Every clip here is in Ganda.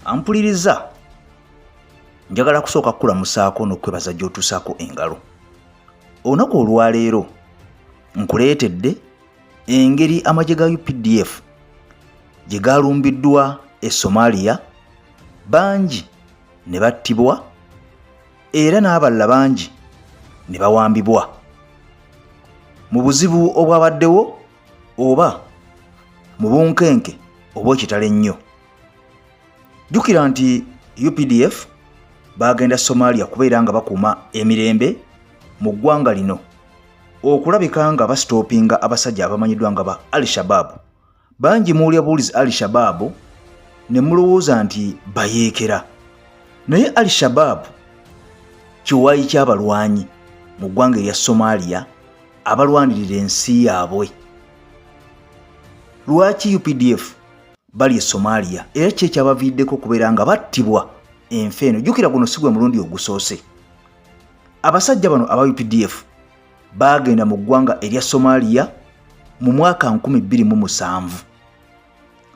Ampuliriza, njagala kusooka kukulamusaako n'okwebaza gy'otuusaako engalo. Olunaku olwaleero nkuleetedde engeri amagye ga UPDF gye gaalumbiddwa e Somalia, bangi ne battibwa era n'abalala bangi ne bawambibwa mu buzibu obwabaddewo oba mu bunkenke obw'ekitalo ennyo. Jjukira nti UPDF baagenda Somalia kubeera nga bakuuma emirembe mu ggwanga lino, okulabika nga basitopinga abasajja abamanyiddwa nga ba Al Shabaab. Bangi muwulira buwulizi Al Shabaab ne mulowooza nti bayeekera, naye Al Shabaab kiwayi ky'abalwanyi mu ggwanga erya Somalia abalwanirira ensi yaabwe. Lwaki UPDF bali e Somalia era ki ekyabaviiddeko okubeera nga battibwa enfa eno? Jjukira guno si gwe mulundi ogusoose. Abasajja bano aba UPDF baagenda mu ggwanga erya Somalia mu mwaka 2007,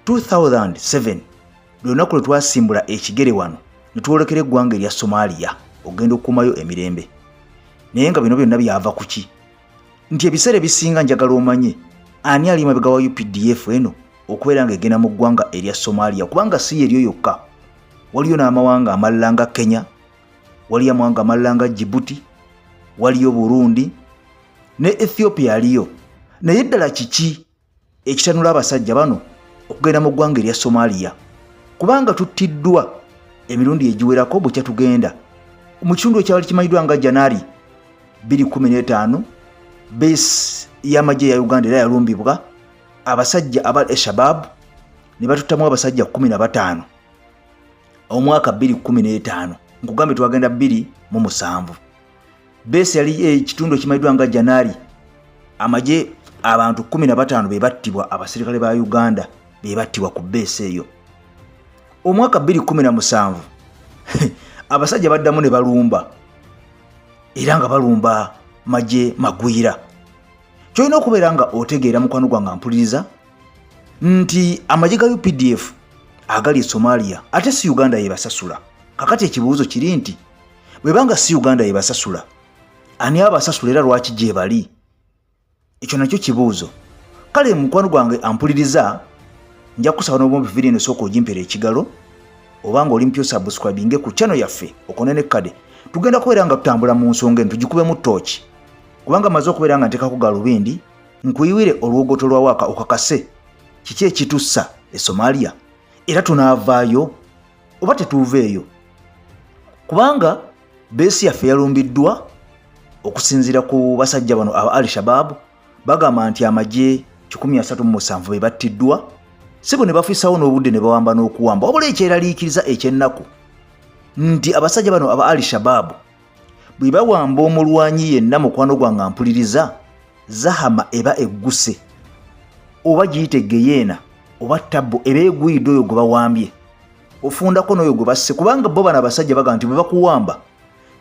2007 lwe lunaku lwe twasimbula ekigere wano ne twolekera eggwanga erya Somalia okugenda okukuumayo emirembe. Naye nga bino byonna byava ku ki? Nti ebiseera ebisinga njagala omanye ani ali mabega wa UPDF eno okubeera ng'egenda mu ggwanga erya Somalia, kubanga si yeryo yokka, waliyo n'amawanga amalala nga Kenya, waliyo amawanga amalala nga Djibouti, waliyo Burundi ne Ethiopia aliyo. Naye ddala kiki ekitanula abasajja bano okugenda mu ggwanga erya Somalia? Kubanga tuttiddwa emirundi egiwerako bukya tugenda mu kitundu ekyali kimanyiddwa nga Janari 2015, base y'amagye ya Uganda era yalumbibwa abasajja aba Al-Shabaab ne batuttamu abasajja 15 omwaka 2015. Nkugambye twagenda 2007, base yali ekitundu ekimanyiddwa nga Janari, amagye abantu 15 be battibwa, abaserikale ba Uganda be battibwa ku base eyo. Omwaka 2017 abasajja baddamu ne balumba, era nga balumba magye magwira. Kyolina okubeera nga otegeera, mukwano gwange ampuliriza, nti amagye ga UPDF agali e Somalia ate si Uganda yebasasula. Kakati ekibuuzo kiri nti bwebanga si Uganda yebasasula, ani abasasula era lwaki gyebali? Ekyo nakyo kibuuzo. Kale mukwano gwange ampuliriza, nja kusaba n'obumpi vidiyo eno sooka ogimpera ekigalo, oba nga oli mpya osubscribinge ku channel yaffe okone nekkade. Tugenda kubeera nga tutambula mu nsonga eno tugikubemu tooki, kubanga maze okubeera nga nteekako galubindi nkuyiwire olwogoto lwa waaka okakase kiki ekitussa e Somalia, era tunaavaayo oba tetuuveeyo, kubanga beesi yaffe yalumbiddwa. Okusinziira ku basajja bano aba Al Shabaab, bagamba nti amagye 137 be battiddwa, sibo ne bafiisawo n'obudde ne bawamba n'okuwamba. Wabula ekyeraliikiriza ekyennaku nti abasajja bano aba Al Shabaab bwe bawamba omulwanyi yenna, mukwano gwange ampuliriza, zahama eba egguse, oba giyite geyeena oba tabbu, eba egwidde oyo gwe bawambye, ofundako n'oyo gwe basse. Kubanga bo bano abasajja bagamba nti bwe bakuwamba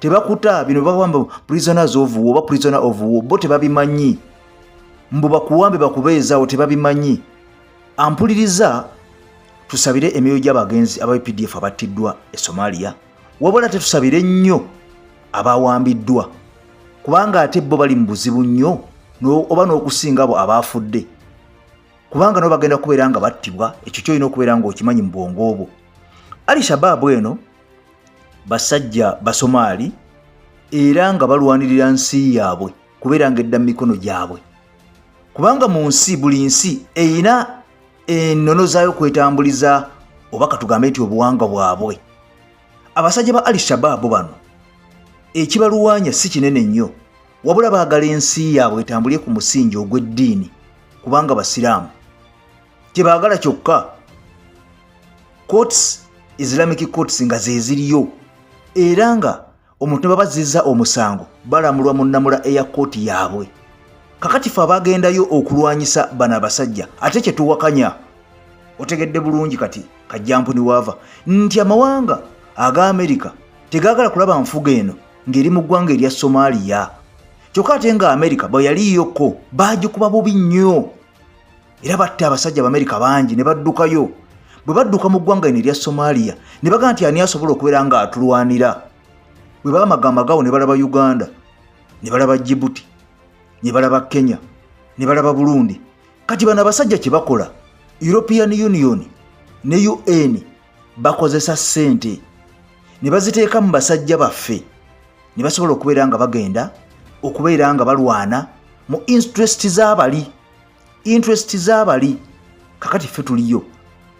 tebakuta. Bino bawamba prisoners of war oba prisoner of war, bo tebabimanyi. Mbu bakuwambe bakubeezaawo, tebabimanyi. Ampuliriza, tusabire emyoyo gy'abagenzi aba UPDF abattiddwa e Somalia, wabula tetusabire nnyo abawambiddwa, kubanga ate bo bali mu buzibu nnyo oba n'okusinga abo abaafudde, kubanga nabo bagenda kubeera nga battibwa. Ekyo kyolina okubeera ng'okimanyi mu bwongo obwo. Al Shabaab eno basajja Basomaali era nga balwanirira nsi yaabwe kubeera nga edda mu mikono gyabwe, kubanga mu nsi buli nsi erina ennono zaayo kwetambuliza, oba katugambe nti obuwangwa bwabwe. Abasajja ba Al Shabaab bano ekibaluwaanya si kinene nnyo, wabula baagala ensi yaabwe etambulye ku musingi ogw'eddiini, kubanga basiraamu. Kyebaagala kyokka courts, Islamic courts nga zeziriyo, era nga omuntu ne babazizza omusango balamulwa mu nnamula eya kooti yaabwe. Kakati fe abagendayo okulwanyisa bano abasajja, ate kyetuwakanya otegedde bulungi kati kajjampuni waava nti amawanga aga Amerika tegaagala kulaba nfuga eno ng'eri mu ggwanga erya Somalia. Kyokka ate nga Amerika bwe yaliiyokko baagikuba bubi nnyo, era batta abasajja Abamerika bangi ne baddukayo. Bwe badduka mu ggwanga lino erya Somalia ne bagamba nti ani asobola okubeera nga atulwanira, bwe bamagamagawo ne balaba Uganda, ne balaba Djibouti, ne balaba Kenya, ne balaba Burundi. Kati bano abasajja kye bakola, European Union ne UN bakozesa ssente ne baziteeka mu basajja baffe ne basobola okubeera nga bagenda okubeera nga balwana mu interest z'abali, interest z'abali. Kakati ffe tuliyo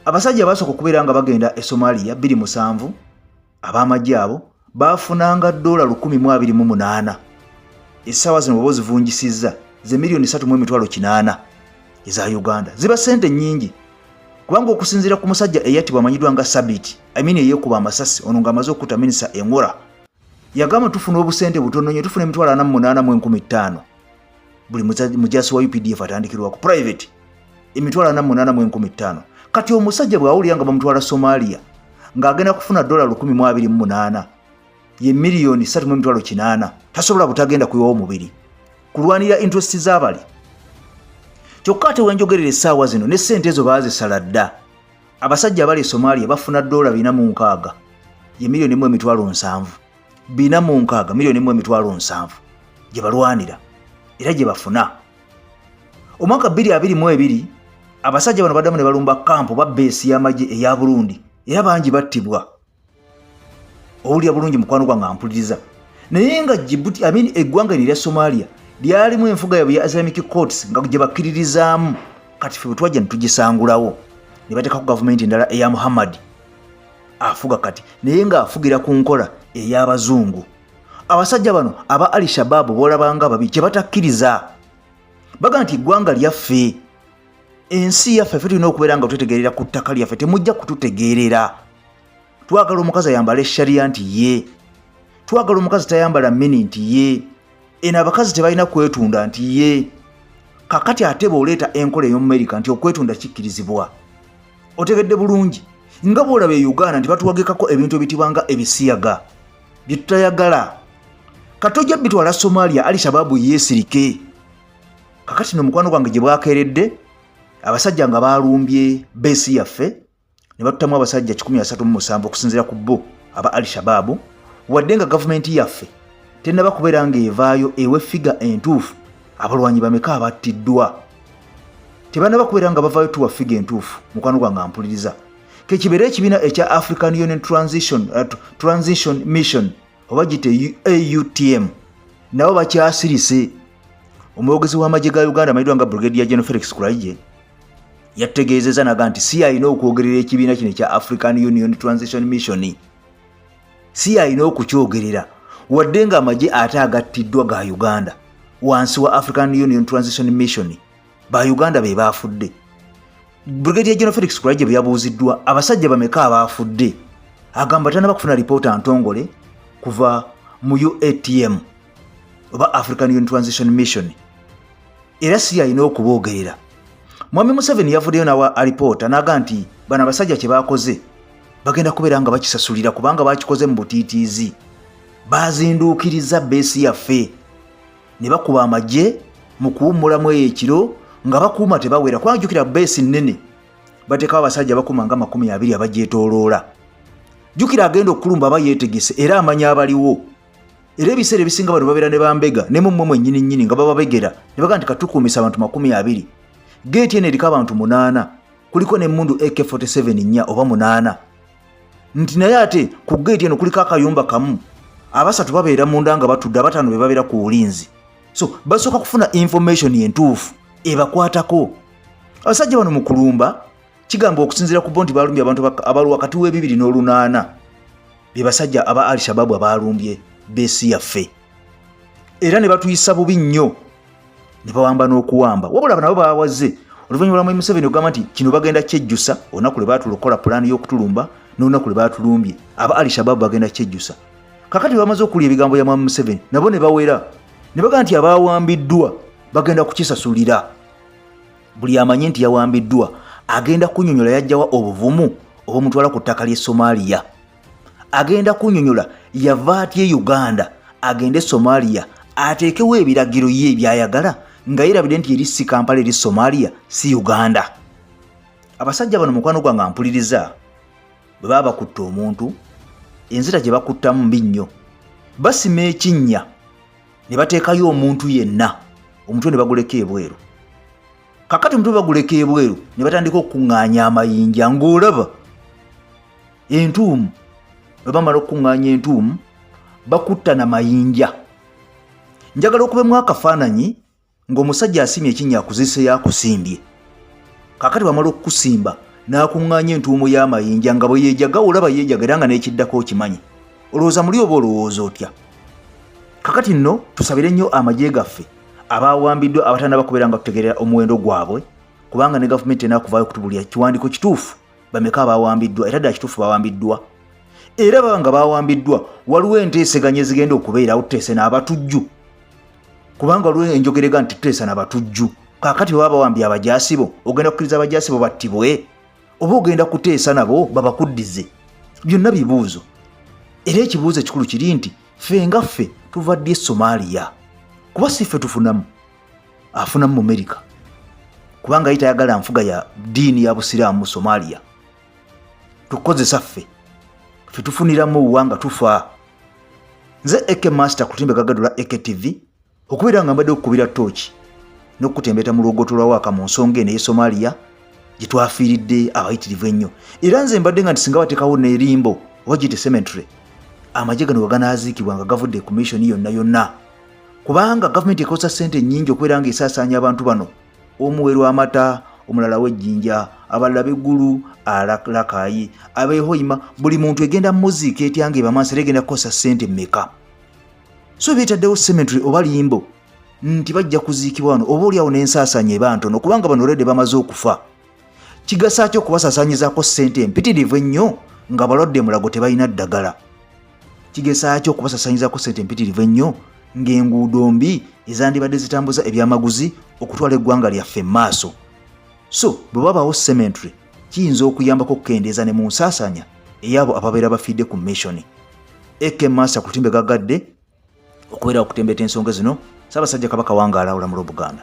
abasajja basooka okubeera nga bagenda e Somalia 27, ab'amagye abo baafunanga dola 1028. Essaawa zino bw'oba ozivunjisizza ze miliyoni 3 800 eza Uganda, ziba ssente nnyingi, kubanga okusinziira ku musajja eyattibwa amanyiddwa nga Sabiti Amini, eyeekuba amasasi ono ng'amaze okutta minisita Engora, yagamba tufuna obusente butono nnyo, tufuna emitwalo 48,500 buli mujasi wa UPDF atandikirwako private, emitwalo 48,500. Kati omusajja bw'awulira nga bamutwala Somalia ng'agenda kufuna dola 1028, ye miliyoni 3 800, tasobola butagenda kuyiwawo omubiri kulwanira interest z'abali. Kyokka ate wenjogerera essaawa zino ne ssente ezo baazisala dda. Abasajja abali e Somalia bafuna dola 460, ye miliyoni 1 70,000, 460, miliyoni 1 70,000 gye balwanira era gye bafuna. Omwaka 2022 abasajja bano baddamu ne balumba kampu ba base y'amagye eya Burundi, era bangi battibwa. Owulira bulungi mukwano gwange ampuliriza? Naye nga Djibouti, I mean, eggwanga lino erya Somalia lyalimu enfuga yabwe ya Islamic courts nga gye bakkiririzaamu. Kati ffe bwe twajja ne tugisangulawo ne bateekako gavumenti endala eya Muhammad afuga kati, naye ng'afugira ku nkola ey'abazungu. Abasajja bano aba Al Shababu boolabanga babi, kye batakkiriza baga nti eggwanga lyaffe, ensi yaffe, ffe tulina okubeera nga twetegerera ku ttaka lyaffe, temujja kututegeerera. Twagala omukazi ayambala eshariya nti ye, twagala omukazi tayambala mini nti ye, eno abakazi tebalina kwetunda nti ye. Kakati ate bw'oleeta enkola ey'omumerika nti okwetunda kikkirizibwa, otegedde bulungi nga bw'olaba e Uganda nti batuwagikako ebintu ebitibwa nga ebisiyaga bye tutayagala. Katojja bitwala Somalia, Ali Shababu yeesirike. Kakati no mukwano gwange, gye bwakeeredde abasajja nga balumbye base yaffe ne batutamu abasajja 137 okusinziira ku bo aba Al Shababu, wadde nga gavumenti yaffe tennaba kubeera ng'evaayo ewe figure entuufu abalwanyi bameka abattiddwa. Tebannaba kubeera nga bavaayo tuwa figure entuufu. Mukwano gwange ampuliriza, kekibeere ekibiina ekya African Union Transition Mission oba gite AUTM, nabo bakyasirise. Omwogezi w'amagye ga Uganda amanyiddwa nga Brigadier General Felix Kulaije yategeezezza naga nti si alina okwogerera ekibiina kino ekya African Union Transition Mission, si alina okukyogerera, wadde ng'amagye ate agattiddwa ga Uganda wansi wa African Union Transition Mission, ba Uganda be baafudde. Brigadier General Felix Kulaije bwe yabuuziddwa abasajja bameka abaafudde, agamba tanaba kufuna lipoota ntongole kuva mu UATM oba African Union Transition Mission, era si alina okuboogerera. Mwami Museveni yavuddeyo nawa alipoota n'aga nti bano abasajja kye baakoze bagenda kubeera nga bakisasulira, kubanga bakikoze mu butiitiizi, bazinduukiriza base yaffe ne bakuba amagye mu kuwummulamu eyo ekiro nga bakuuma tebawera, kubanga jjukira base nnene, bateekawo abasajja bakuuma nga 20 abagyetooloola. Jjukira agenda okulumba aba yeetegese era amanya abaliwo, era ebiseera ebisinga bano babeera ne bambega ne mummwe mwennyini nnyini nga bababegera ne bagaa nti katukuumisa abantu 20, geeti eno eriko abantu munaana, kuliko n'emmundu AK47 nnya oba munaana, nti naye ate ku geeti eno kuliko akayumba kamu, abasatu babeera munda nga batudde, abataano be babeera ku bulinzi. So basooka kufuna information entuufu ebakwatako. Abasajja bano mu kulumba kigamba okusinziira ku bo nti balumbye abantu abali wakati w'ebibiri n'olunaana, be basajja aba Al Shababu abalumbye base yaffe, era ne batuyisa bubi nnyo ne bawamba n'okuwamba. Wabula nabo bawaze oluvannyuma lwa Mwami Museveni okugamba nti kino bagenda kyejjusa olunaku lwe baatulokola pulaani y'okutulumba n'olunaku lwe baatulumbye, aba Al Shababu bagenda kyejjusa. Kakati bamaze okulya ebigambo bya Mwami Museveni, nabo ne bawera ne bagaa nti abawambiddwa bagenda kukisasulira. Buli amanyi nti yawambiddwa agenda kunyonyola yajjawa obuvumu obumutwala ku ttaka ly'e Somalia, agenda kunyonyola yava atya e Uganda agende Somalia ateekewo ebiragiro ye byayagala nga yerabidde nti eri si Kampala, eri Somalia, si Uganda. Abasajja bano, mukwano gwange ampuliriza, bwe baba bakutta omuntu, enzita gye bakuttamu mbi nnyo. Basima ekinnya ne bateekayo omuntu yenna, omutwe ne baguleka ebweru. Kakati omutwe baguleka ebweru ne batandika okukuŋŋaanya amayinja ng'olaba entuumu. Bwe bamala okukuŋŋaanya entuumu, bakutta na mayinja. Njagala okubemu akafaananyi ng'omusajja asimye ekinnya akuziseyo akusimbye. Kakati bamala okukusimba n'akuŋŋaanya entuumu y'amayinja nga bwe yeejaga, olaba yeejaga era nga n'ekiddako okimanyi. Olowooza muli oba olowooza otya? Kakati nno tusabire nnyo amagye gaffe abawambiddwa abatanaba kubeera nga tutegerera omuwendo gwabwe, kubanga ne gavumenti enakuvaayo okutubulira kiwandiiko kituufu bameka abawambiddwa, era ddala kituufu bawambiddwa. Era baba nga bawambiddwa, waliwo enteeseganya ezigenda okubeerawo, tuteese n'abatujju, kubanga waliwo enjogerega nti tuteesa n'abatujju. Kaakati baba bawambye abajaasi bo, ogenda kukkiriza abajaasi bo battibwe oba ogenda kuteesa nabo babakuddize? Byonna bibuuzo. Era ekibuuzo ekikulu kiri nti ffe nga ffe tuva ddi e Somalia? Kuba si ffe tufunamu, afunamu mu Amerika, kubanga ye tayagala nfuga ya ddiini ya Busiraamu mu Somalia. Tukozesa ffe, ffe tufuniramu wa nga tufa? Nze Ak Master ku lutimbe gagadula AKTV, okubeera nga mbadde okukubira tooki n'okukutembeta mu lwogoto lwa waaka mu nsonga eno ey'e Somalia gye twafiiridde abayitirivu ennyo. Era nze mbadde nga nti singa bateekawo n'erimbo oba giyite cemetery, amagye gano weganaaziikibwa nga gavudde ku mission yonna yonna, kubanga gavumenti ekozesa ssente nnyingi okubeera nga esaasaanya abantu bano, omuwerwa amata, omulala w'ejjinja, abalala b'eggulu, alakayi, abeehoyima, buli muntu egenda muziika etya nga ebamaaso, era egenda kukozesa ssente mmeka? So beetaddewo cemetery oba limbo nti bajja kuziikibwa wano, oba oliawo n'ensaasaanya eba ntono, kubanga bano olwedde bamaze okufa. Kigasa ki okubasaasaanyizaako ssente empitirivu ennyo nga balwadde mulago tebalina ddagala? Kigesa ki okubasaasaanyizaako ssente empitirivu ennyo ng'enguudo mbi ezandibadde zitambuza ebyamaguzi okutwala eggwanga lyaffe mu maaso? So bwe babaawo cemetery, kiyinza okuyambako okukendeeza ne mu nsaasaanya ey'abo ababeera bafiidde ku mission. Ak Master ku lutimbe gagadde okubeera okutembeta ensonga zino. Ssaabasajja Kabaka wangaala, olamula Obuganda.